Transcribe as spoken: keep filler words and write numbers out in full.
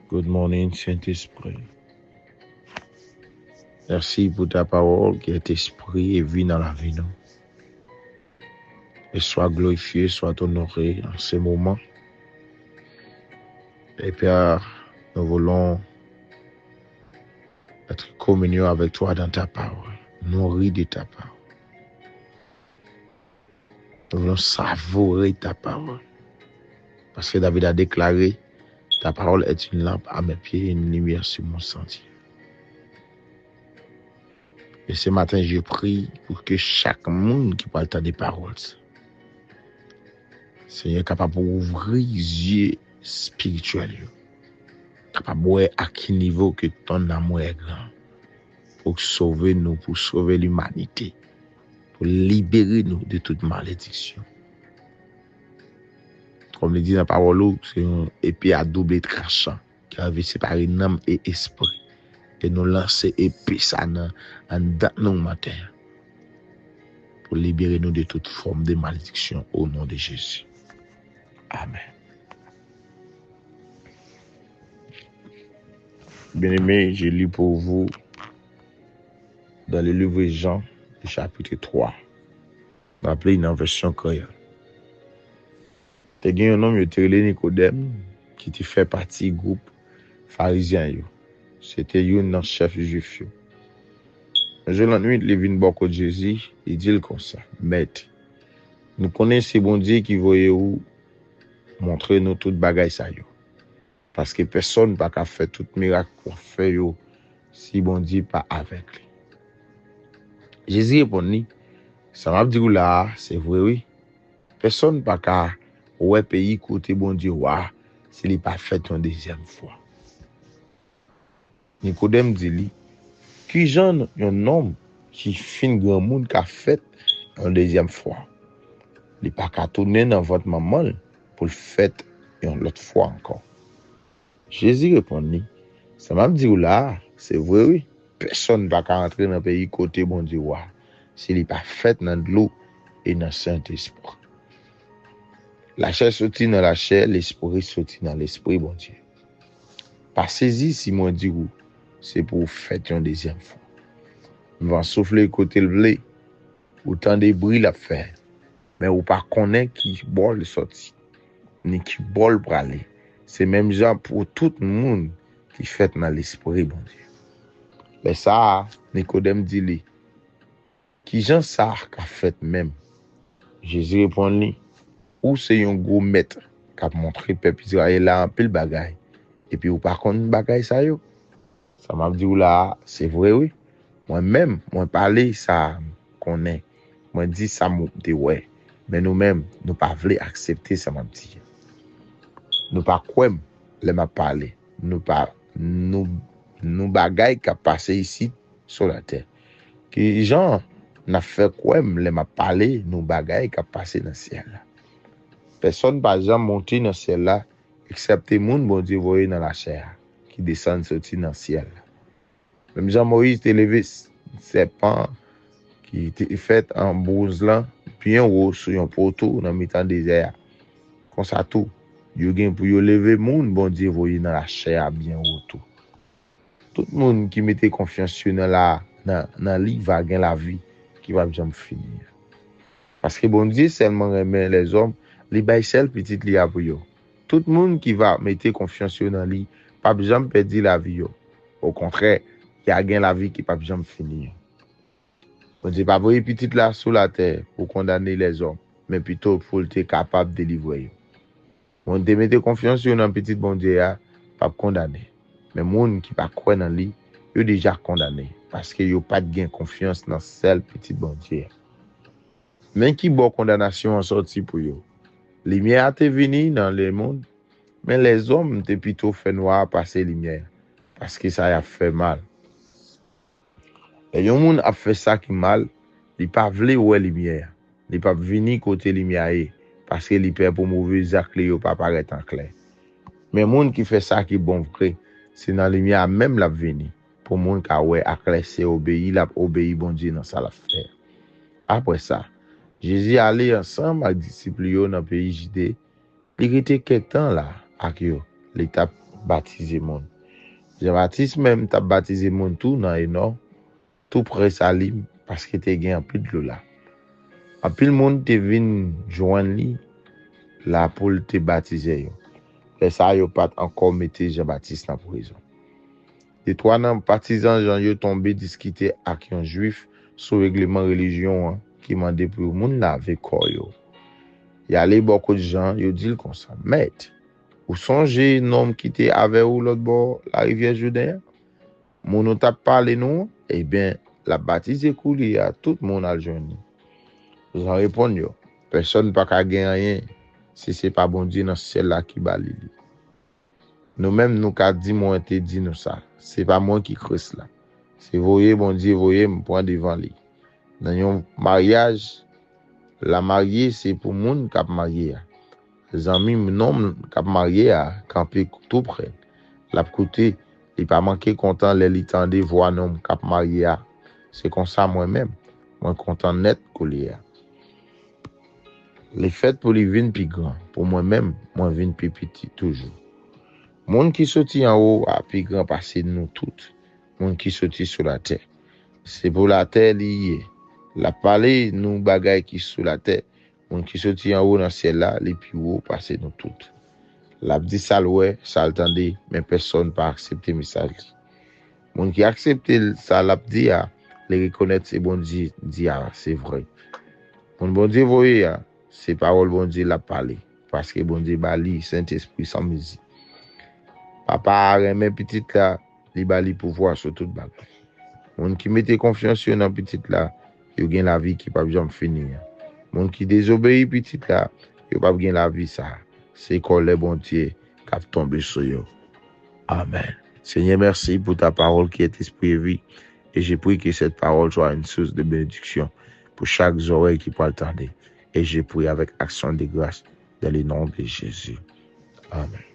Good morning, Sentespri. Merci pour ta parole qui est esprit et vie dans la vie, non? Et sois glorifié, sois honoré en ce moment. Et Père, nous voulons être en communion avec toi dans ta parole, nourris de ta parole. Nous voulons savourer ta parole. Parce que David a déclaré, ta parole est une lampe à mes pieds et une lumière sur mon sentier. Et ce matin, je prie pour que chaque monde qui parle ta parole, Seigneur, capable d'ouvrir les yeux spirituels, capable de voir à quel niveau que ton amour est grand, pour sauver nous, pour sauver l'humanité, pour libérer nous de toute malédiction. Kòm li di nan pawòl ou, se yon epe a double tranchan ki rive separe nanm e espri. E nou lanse epe sa nan anndan nou maten an pou libere nou de tout fòm de malediksyon o non de Jezi. Amen. Bien-aimé, je lis pour vous dans le livre de Jean, le chapitre trois. M ap li nan vèsyon kreyòl. Te gen yon nonm yo te rele Nikodèm, ki te fè pati gwoup Farizyen yo. Se te youn nan chèf Jwif yo. Yon jou lannwit, li vin bò kot Jezi, li di l konsa, Mèt, nou konnen se Bondye ki voye ou montre nou tout bagay sa yo. Paske pèsonn pa ka fè tout mirak w ap fè yo si Bondye pa avèk li. Jezi reponn li, Sa m ap di w la a, se vre wi. Pèsonn pa ka wè peyi kote Bondye wa si li pa fèt yon dezyèm fwa. Nikodèm di li, Kijan yon nonm ki fin granmoun ka fèt yon dezyèm fwa? Li pa ka tounen nan vant manman l pou l fèt yon lòt fwa ankò. Jezi reponn li, Sa m ap di w la a, se vre wi. Pèsonn pa ka antre nan peyi kote Bondye wa si li pa fèt nan dlo e nan Sentespri. Lachè soti nan lachè, lespri soti nan lespri Bondye. Pa sezi si mwen di w se pou w fèt yon dezyèm fwa. Van soufle kote l vle, ou tande bri l ap fè, men ou pa konnen ki bò l soti, ni ki bò l prale. Se menm jan pou tout moun ki fèt nan Lespri Bondye. Lè sa a, Nikodèm di li, Kijan sa ka fèt menm? Jezi reponn li, Ou se yon gwo mèt k ap montre pèp Izrayèl la anpil bagay, epi ou pa konn bagay sa yo? Sa m ap di w la a, se vre wi. Mwen menm, mwen pale sa m konnen. Mwen di sa m te wè. Men nou menm, nou pa vle aksepte sa m ap di. Nou pa kwè m lè m ap pale. Nou pa, nou, nou bagay k ap pase isit sou latè. Kijan n ap fè kwè m lè m ap pale nou bagay k ap pase nan syèl la? Pèsonn pa janm monte nan syèl la, eksèpte moun Bondye voye nan lachè a, ki desann soti nan syèl la. Menm jan Moyiz te leve s-, sèpan ki te fèt an bwonz lan byen wo sou yon poto nan mitan dezè a, konsa tou, yo gen pou yo leve moun Bondye voye nan lachè a byen wo tou. Tout moun ki mete konfyans yo nan la, nan, nan li va gen lavi ki p ap janm fini an. Paske Bondye sèlman renmen lèzòm, li bay sèl Pitit li a pou yo. Tout moun ki va mete konfyans yo nan li p ap janm pèdi lavi yo. Okontrè, y a gen lavi ki p ap janm fini an. Bondye pa voye Pitit la sou latè pou kondane lèzòm, men pito pou l te kapab delivre yo. Moun te mete konfyans yo nan Pitit Bondye a p ap kondane, men moun ki pa kwè nan li, yo deja kondane, paske yo pa t gen konfyans nan sèl Pitit Bondye a. Men ki bò kondanasyon an sòti pou yo. Limyè a te vini nan lemonn, men lèzòm te pito fènwa pase limyè, paske sa y ap fè mal. Lè yon moun ap fè sa ki mal, li pa vle wè limyè a. Li p ap vini kote limyè a ye, paske li pè pou move zak li yo pa parèt anklè. Men moun ki fè sa ki bon vre, se nan limyè a menm l ap vini, pou moun ka wè aklè se obeyi l ap obeyi Bondye nan sa l ap fè. Apre sa, Jezi ale ansanm ak disip li yo nan peyi Jide. Li rete kèk tan la ak yo. Li t ap batize moun. Jan Batis menm t ap batize moun tou nan Enò, tou prè Salim, paske te gen anpil dlo la. Anpil moun te vin jwenn li la pou l te batize yo. Lè sa a, yo pa t ankò mete Jan Batis nan prizon. Detwa nan patizan Jan yo tonbe diskite ak yon Jwif sou regleman relijyon an ki mande pou moun lave kò yo. Y ale bò kot Jan, yo di l konsa, Mèt, ou sonje nonm ki te avè w lòt bò larivyè Jouden an? Moun ou t ap pale nou an? Ebyen, l ap batize koulye a, tout moun al jwenn li. Jan reponn yo, Pèsonn pa ka gen anyen si se pa Bondye nan syèl la ki ba li li. Nou menm, nou ka di mwen te di nou sa. Se pa mwen ki Kris la. Se voye Bondye voye m pran devan li. Nan yon maryaj, lamarye se pou moun k ap marye a. Zanmi nonm k ap marye a kanpe tou prè. L ap koute, li pa manke kontan lè li tande vwa nonm k ap marye a. Se konsa mwen menm, mwen kontan nèt koulye a. Li fèt pou li vin pi gran, pou mwen menm, mwen vin pi piti toujou. Moun ki soti anwo a pi gran pase nou tout, moun ki soti sou latè. Se pou latè li ye. L ap pale nou bagay ki sou latè. Moun ki soti anwo nan syèl la, li pi wo pase nou tout. L ap di sa l wè, sa l tande, men pèsonn pa aksepte mesaj li. Moun ki aksepte sa l ap di a, li rekonèt se Bondye di a, se vre. Moun Bondye voye a, se pawòl Bondye l ap pale, paske Bondye ba li Sentespri san mezi. Papa a renmen pitit la, li ba li pouvwa sou tout bagay. Moun ki mete konfyans yo nan pitit la, yo gen lavi ki p ap janm fini an. Moun ki dezobeyi pitit la, yo p ap gen lavi sa a. Se kòlè Bondye k ap tonbe sou yo. Amen. Seigneur, merci pour ta parole qui est esprit et vie. Et je prie que cette parole soit une source de bénédiction pour chaque oreille qui pourra le tendre. Et je prie avec action de grâce dans le nom de Jésus. Amen.